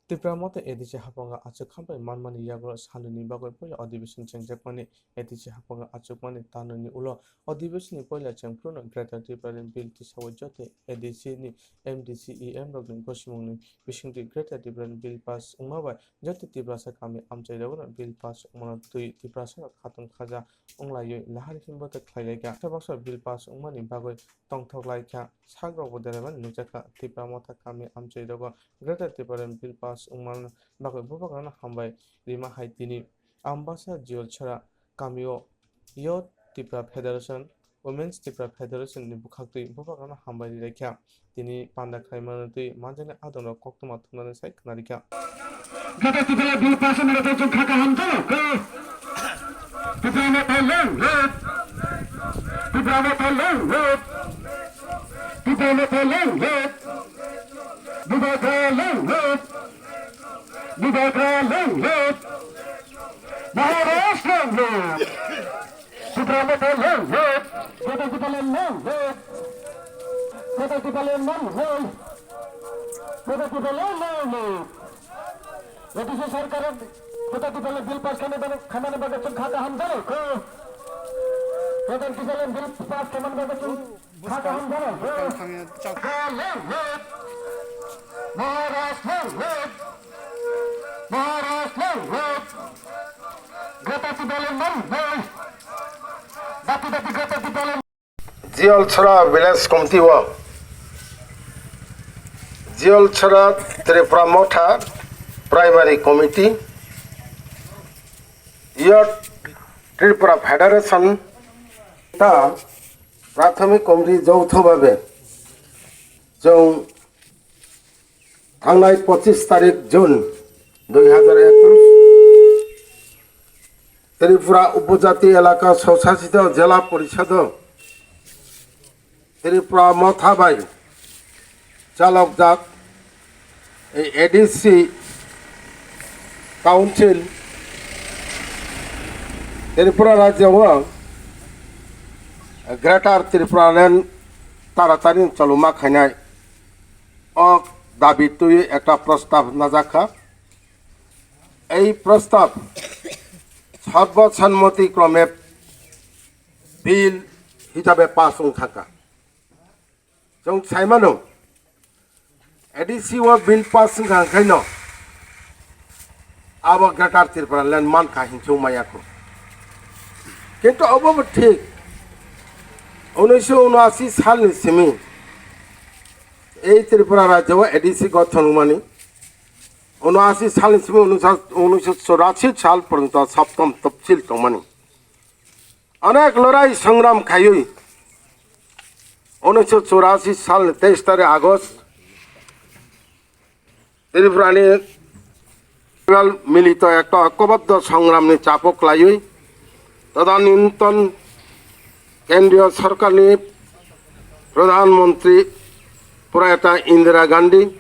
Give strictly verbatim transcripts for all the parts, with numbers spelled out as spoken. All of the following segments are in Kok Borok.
Tipra Motha A D C haphango achuk hambai manmani yagulo salnwini bagwi puila adhibeshon chengjakmani. A D C haphango achukmani tanwini ulo adhibeshonni puila chengphruno Greater Tipraland Bill tisao joto A D C ni M D C E M rokni gosimungni bisingtwi Greater Tipraland Bill pass wngma bai joto Tiprasa kami amchairogo Bill pass wngmano twi Tiprasarok khatung khaja wnglaiwi lahar hinbo tei khlailaikha. Baksa baksa Bill pass wngmani bagwi tongthok laikha, sakrokbo deraimani nukjakha. Tipra Motha kami amchairogo Greater Tipraland Bill pass wngmani bagwi bubagrano hambai rima hai tini Ambasa Jiolchara kamio Youth Tipra Federation, Women's Tipra Federation ni bwkhaktwi bubagrano hambai ri laikha. Tini panda khlaimano twi manjaknai adongrok koktwma thumnani sai khwnarikha. Gata Tipra Bill pass wngmani bagwi chwng kha kaham jalo khe. Tipra Motha long live. Tipra Motha long live. Tipra Motha long live. Bubagra long live. Bubagra long live. Maharaj long live. Tipra Motha long live. Gata Tipra long live. Gata Tipra long live. Gata Tipra long live. A D C sarkar Gata Tipra Bill pass khaimani bagwi, khaimani bagwi chwng kha kaham jalo khe. Gata Tipra Bill pass khaimani bagwi chwng Maharaj long live! Maharaj long live! Gata Tipra long live! Dati dati Gata Tipra long. Jiolchara Village Committee o Jiolchara Tipra Motha Primary Committee, Youth Tripura Federation ta Prathomik committee joutho babe chwng thangnai pochis tarik June dui hazar ekush Tripura Upojati Elaka Swsasito Jela Porisodo Tripura Motha bai chalokjak ei A D C Council Tripura rajyo o Greater Tripura Land taratari choloma khainai o dabi twi ekta prostab najakha. Ei prostab sarbo sanmoti krome bill hisabe pass wng thangkha. Chwng sai mano, A D C o bill pass wngkha hwnkhaino abo Greater Tripura Land mankha hinwi maya kho. Kintu obo bo thik, unnish unasi salni simi ei Tripura rajyo o A D C gothon wngmani, unasi salni simi unnish chorasi sal porjonto saptom topsil tongmani. Onek lorai songram khaiwi unnish chorasi salni teis tarik August Tripurani milito ekta oikoboddo songramni chapo klaiwi tadaninton kendriyo sorkarni Pradhan Mantri Prayata Indira Gandhi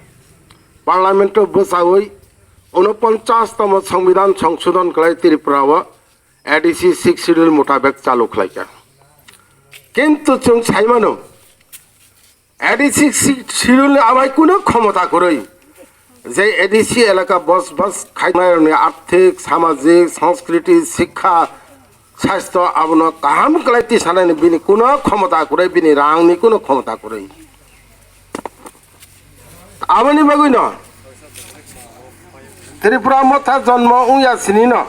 Parlamento bwchawi unoponchas tomo Songbidan songsodhon khlai Tripura o A D C six schedule mutabek chalu khlaikha. Kintu chwng sai mano, A D C six schedule ni amai kuno khomota kwrwi. Je A D C elaka bosbas khainai rokni arthik, samajik, sanskriti, sikha, sastho abono kaham khlai tisanaini bini kuno khomota kwrwi, bini rangni kuno khomota kwrwi. Aboni bagwino Tripura Motha jonmo wngya sinino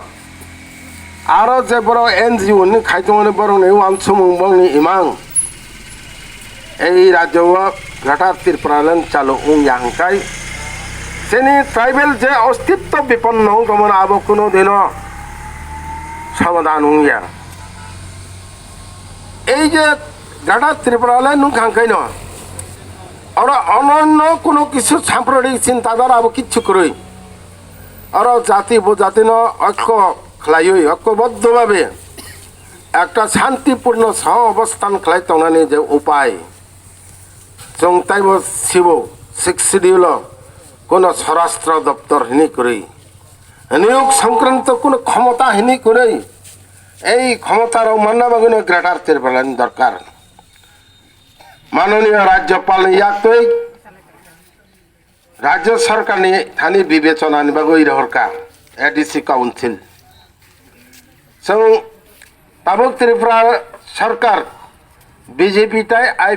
aro je borok N G O ni khaitongmani borokni uansukmung borokni imang ei rajyo o Greater Tripura Land chalu wngya hwnkhe chini tribal je ostitto biponno wngtongmani abo kuno dino somadan wngya. Ei je Greater Tripura Land wngkha hwnkhaino oro ononno kuno kisu sampradik chintadara abo kichu kwrwi. Oro jati bo jatino oikho khlaiwi oikoboddo babe ekta shantipurno sohobostan khlai tongnani je upai chwng taibo sibo sixth schedule o kuno swarashtra doptor hini kwrwi. Niyog songkranto kuno khomota hini kwrwi. Ei khomota rok manna bagwino Greater Tripura ni dorkar. Manoniya Rajyapal ni yaktwi Rajya Sarkarni thani bibechonani bagwi rohorkha A D C Council. Chwng tabuk Tripura Sarkar B J P tai I